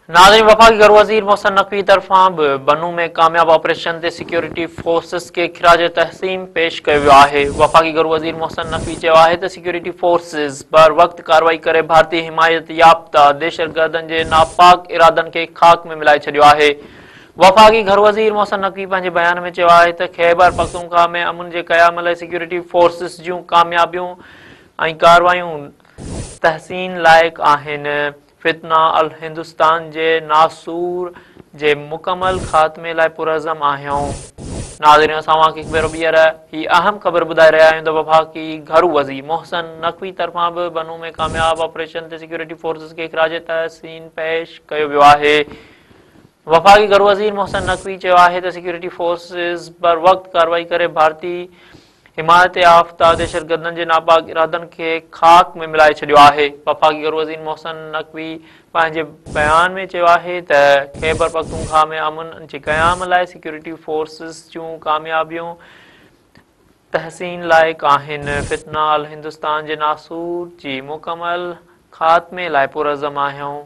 ناظرين وفاقي گهرو وزير محسن نقوي طرفان به بنو ۾ ڪامياب آپريشن تي سيڪيورٽي فورسز کي خراج تحسين پيش ڪيو ويو آهي. وفاقي گهرو وزير محسن نقوي چيو آهي ته سيڪيورٽي فورسز بر وقت ڪارروائي ڪري ڀارتي حمايت يافته دهشتگردن جي ناپاڪ ارادن کي خاڪ ۾ ملائي ڇڏيو آهي. وفاقي گهرو وزير محسن نقوي پنهنجي بيان ۾ چيو آهي ته خيبر پختونخوا ۾ امن جي قيام لاء سيڪيورٽي فورسز جون ڪاميابيون ۽ ڪارروايون تحسين لائق آهن. فتنه الهندوستان جي ناسور جي مڪمل خاتمي لاء پرعزم آهيون. ناظرين اسان اوهان کي هڪ ڀيرو ٻيهر هي اهم خبر ٻڌائي رهيا آهيون ته وفاقي گهرو وزير محسن نقوي طرفان به بنو ۾ ڪامياب آپريشن تي سيڪيورٽي فورسز کي خراج تحسين پيش ڪيو ويو آهي. وفاقي گهرو وزير محسن نقوي چيو آهي ته سيڪيورٽي فورسز بروقت ڪارروائي ڪري ڀارتي حمايت يافته دهشتگردن جي ناپاڪ ارادن کي خاڪ ۾ ملائي ڇڏيو آهي. وفاقي گهرو وزير محسن نقوي پنهنجي بيان ۾ چيو آهي ته خيبر پختونخوا ۾ امن جي قيام لاء سيڪيورٽي فورسز جون ڪاميابيون تحسين لائق آهن، فتنه الهندوستان جي ناسور جي مڪمل خاتمي لاء پرعزم آهيون.